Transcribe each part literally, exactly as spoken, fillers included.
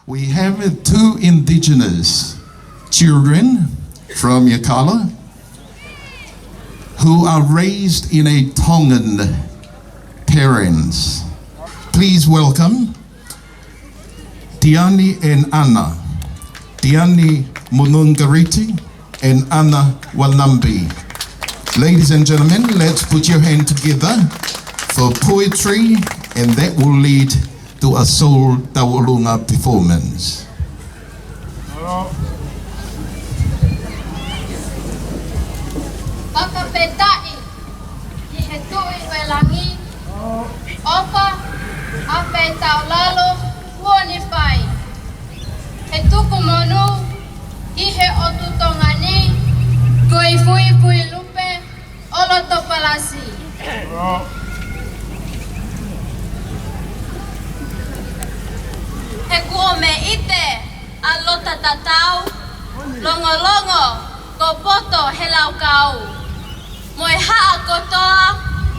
We have two indigenous children from Yirrkala who are raised in a Tongan parents. Please welcome Tiani and Ana. Tiani Munungariti and Ana Wanambi. Ladies and gentlemen, let's put your hand together for poetry, and that will lead to a Soul Tauʻolunga performance. Fakafetaʻi ki he Tuʻi ʻo e langi, ʻofa ʻa e faitaulalo kuo ne fai. He tuku monū ki he ʻotu Tonga ni, ko e fuifui lupe ʻo loto palasi. He kuo mei ʻite ʻa Lota Tatau, Longolongo ko Poto he Laukau. Mo e haʻa kotoa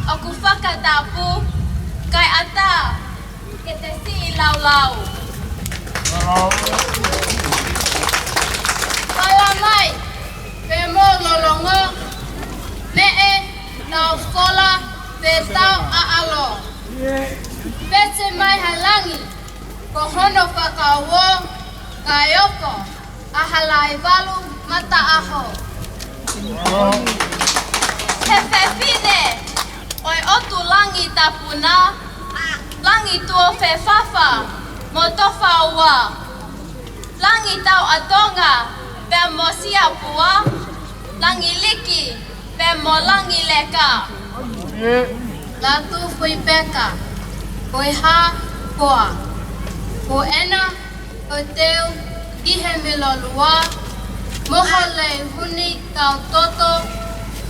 ʻoku fakatapu, kae ʻatā ke te siʻi laulau. Fala mai, pea mo Lolongo, meʻe, tau fola, pea tau ʻaʻalo. Pete mai ha langi, ko hono fakauo, kae ofo ʻa Halaivalu Mataʻaho. He fefine ʻo e ʻotu Langi Tapu na, Langi Tuofefafa mo Tofaua, Langi Tauʻatonga pea mo Siapua, Langi Liki pea mo Langi Leka. Latu Fuipeka, ko e hā koā? Ko ena ko e teu ki he Milolua, Moho Leihuni Kautoto,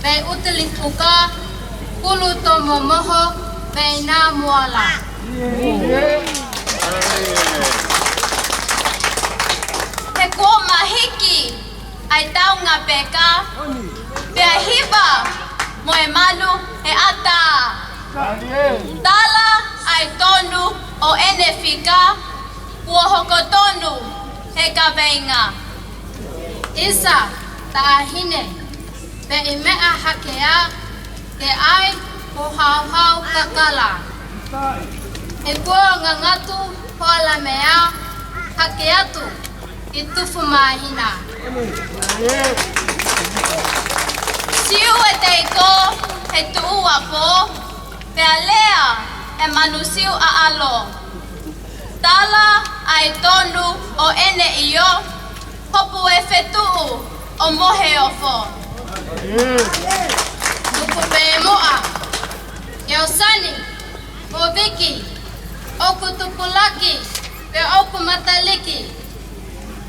mei ʻUtilifuka, Pulu Tomomoho, mei Namoala. He kuo mahiki ʻa e taunga peka, pea hiva mo e manu he ʻatā. Tala ʻa e tonu ʻo ʻene fika, kuo hoko tonu he kaveinga. ʻIsa, taʻahine, pea ʻi meʻa hakea, ke ʻai ho hauhau kakala. He kuo ngangatu ho ʻalamea, hake atu ki Tufumāhina. Siu e teiko he tuʻuapō, pea lea e manu siu ʻaʻalo. Tala ʻa e tonu ʻo ʻene ʻio, hopu e fetuʻu ʻo Moheofo. Tuku pē muʻa, Keosani, ʻo Viki, ʻoku tupulaki, pea ʻoku mataliki,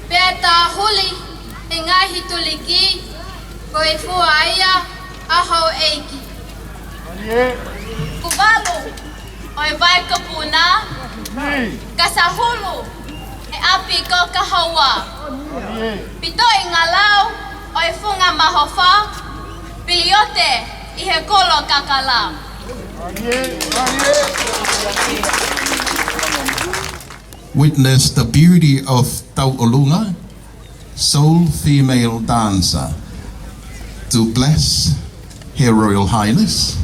pea tā huli he ngaahi tuliki, ko e fua ia ʻa houʻeiki. Kuvalu ʻo e Vaikapu na, Kasahulu he ʻapi ko Kahoua. Pitoʻi ngalau ʻo e Funga Mahofa, piliote ʻi he kolo kakala. Witness the beauty of Tauʻolunga, Soul Female Dancer. To bless Her Royal Highness,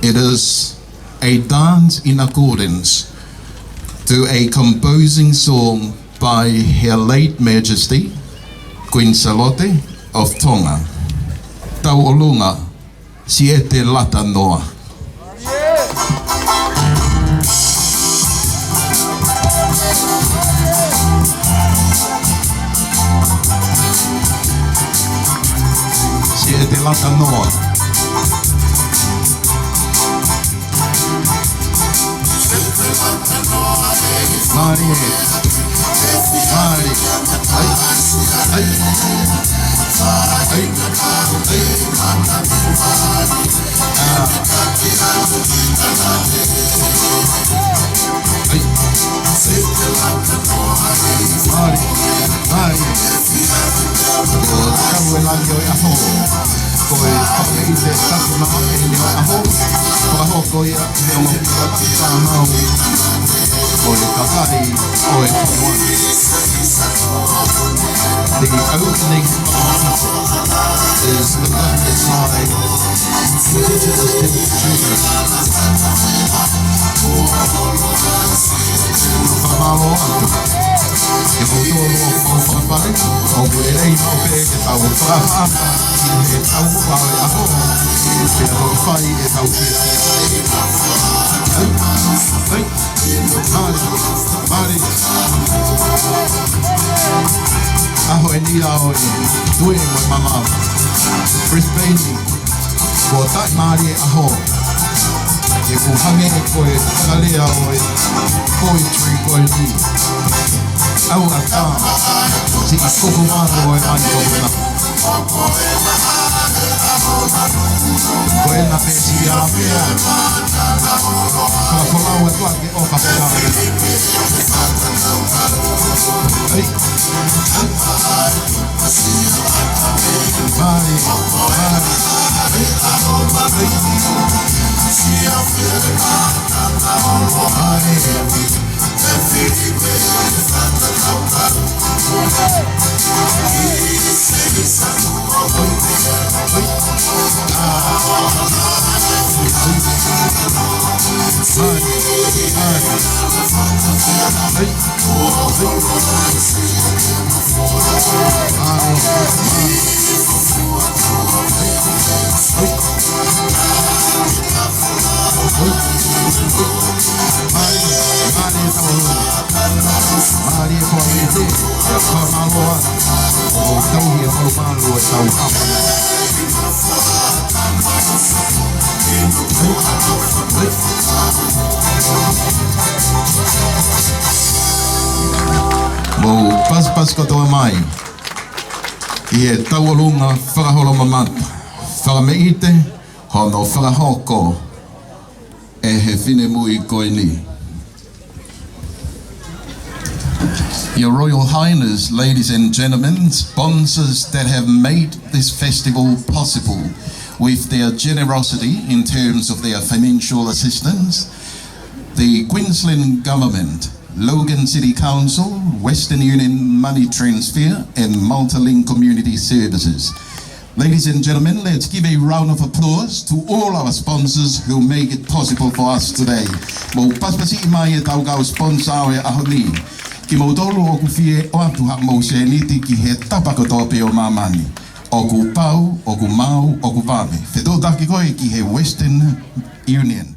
it is a dance in accordance to a composing song by Her Late Majesty Queen Sālote of Tonga. Tauʻolunga, Siʻete Lata Noa. Siʻete Lata Noa. Mālie. Mālie. ʻAi. ʻAi. ʻAi. ʻAi. ʻĀ. ʻAi. Mālie. Mālie. Ko e kau e langi ʻo e ʻaho. Ko e kau e ʻite tapu na ʻo e ʻaho. Ko e ʻaho ko ia. Neongo ʻa e fānau, ko e kakai ʻo e fonua ni. The opening is the left side. Indigenous children. Fakamālō atu. Ke mou tō mo fakapaʻanga, ʻoku lelei maʻu pē ke tau fakaʻapaʻapa ʻi heʻetau ʻaho ʻo e ʻaho. Pea tau fai ʻetau fiefia. Hei, hei. Mālie, mālie. ʻAho eni ʻa e tui mo e mamaʻo. Brisbane, ko e taʻimālie ʻaho. ʻOku hangē ko e fakalea ʻo e poetry ko eni. ʻAu ata, siʻi koko mano ʻo e mai ko e na. Ko ena pē siʻi ʻa pea. Fakafolau atu ʻa ke ʻofa pē ka. Hei. Mālie, mālie. Hei. Mālie. Mālie, mālie, tau ʻalu. Mālie ko e mete, ʻia fakamālō atu. ʻO tau ia malu malu ʻo tau ʻaho. Mou pasipasi kotoa mai. ʻI he tauʻolunga fakaholomamata, fakameʻite, hono fakahoko ʻe he finemui ko eni. Your Royal Highness, ladies and gentlemen, sponsors that have made this festival possible with their generosity in terms of their financial assistance, the Queensland Government, Logan City Council, Western Union Money Transfer, and Multilink Community Services. Ladies and gentlemen, let's give a round of applause to all our sponsors who make it possible for us today. Mou pasipasiʻi mai ʻetau kau sponsor ʻo e ʻaho ni. Kimoutolu ʻoku fie ʻoatu haʻamou sēniti ki he tapa kotoa pē ʻo māmani. ʻOku pau, ʻoku maau, ʻoku vave. Fetuʻutaki koe ki he Western Union.